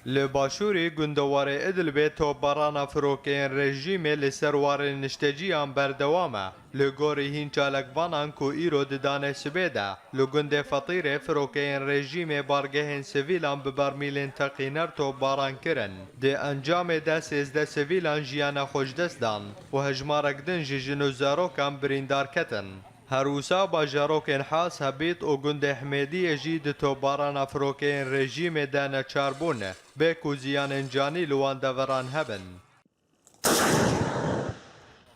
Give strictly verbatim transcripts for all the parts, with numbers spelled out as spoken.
Li başûrê gundewarê Idlibê topbarana firokeyên rejîmê li ser warên nişteciyan berdewam e. Li gorî hîn çalakvanan ku îro di danê sibê de li gundê Fetîrê firokeyên rejîmê bargehên sivîlan bi bermîlên teqîner topbaran kirin. Di encamê de sêzdeh sivîlan jiyana xwe ji dest dan û hejmarek din ji jin û zarokan birîndar ketin. Her wisa bajarokên Has, Hebît û gundê Himêdiyê jî di topbarana firokeyên rejîmê de neçar bûn, bê ku ziyanên canî li wan deveran hebin.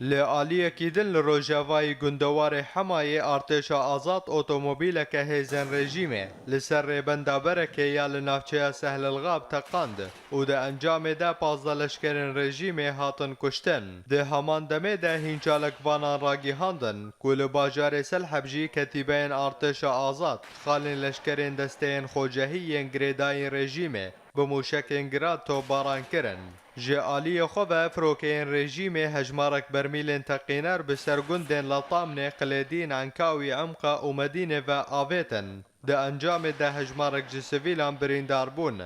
Li aliyekî din li rojavayî gundewarê Hemayê artêşa azad otomobîleke hêzên rejîmê li ser rêbenda Berekê ya li navçeya Sehlelxab teqand û di encamê de pazdeh leşkerên rejîmê hatin kuştin. Di heman demê de hîn çalakvanan ragihandin ku li bajarê Selheb jî ketîbeyên artêşa azad xalên leşkerên desteyên xocehî yên girêdayî rejîmê bi mûşekên Grad topbaran kirin. Ji aliyê xwe ve firokeyên rejîmê hejmarek bermîlên teqîner bi ser gundên Letamnê, Qilêdîn, Enkawî, Emqa û Medînê ve avêtin. Di encamê de hejmarek ji sivîlan birîndar bûn.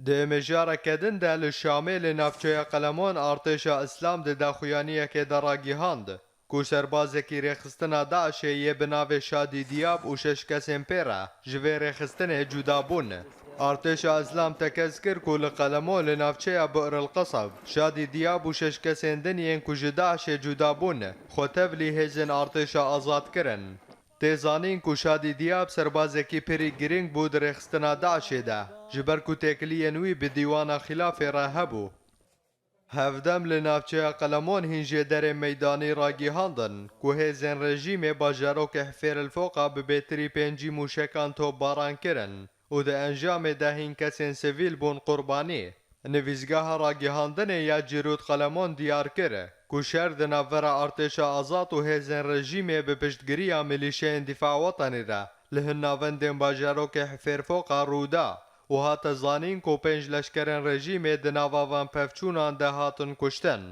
Di mijareke din de li Şamê li navçeya Qelemon artêşa Îslam di daxuyaniyekê de ragihand ku serbazekî rêxistina DAIŞê yê bi navê Şadî Diyab û şeş kesên pê re ji vê rêxistinê cuda bûn. Artêşa Îslam tekez kir ku li Qelemon li navçeya Bi'r el Qeseb Şadî Diyab û şeş kesên din yên ku ji DAIŞê cuda bûn, xwe tevlî hêzên artêşa azad kirin. Tê zanîn ku Şadî Diyab serbazekî pirî girîng bû di rêxistina DAIŞê de, ji ber ku têkiliyên wî bi dîwana xîlafê re hebû. Hevdem li navçeya Qelemon hîn jêderên meydanî ragihandin ku hêzên rejîmê bajarokê Hifêr el Foqa bi bêtirî pêncî mûşekan topbaran kirin û di encamê de hîn kesên sivîl bûn qurbanî. Nivîsgeha ragihandinê ya Cîrûd Qelemon diyar kir ku şer di navbera artêşa azad û hêzên rejîmê bi piştgiriya milîşeyên Dîfa Wetenî re li hin navendên bajarokê Hifêrfoqa rû da û hate zanîn ku pênc leşkerên rejîmê di nava van pevçûnan de hatin kuştin.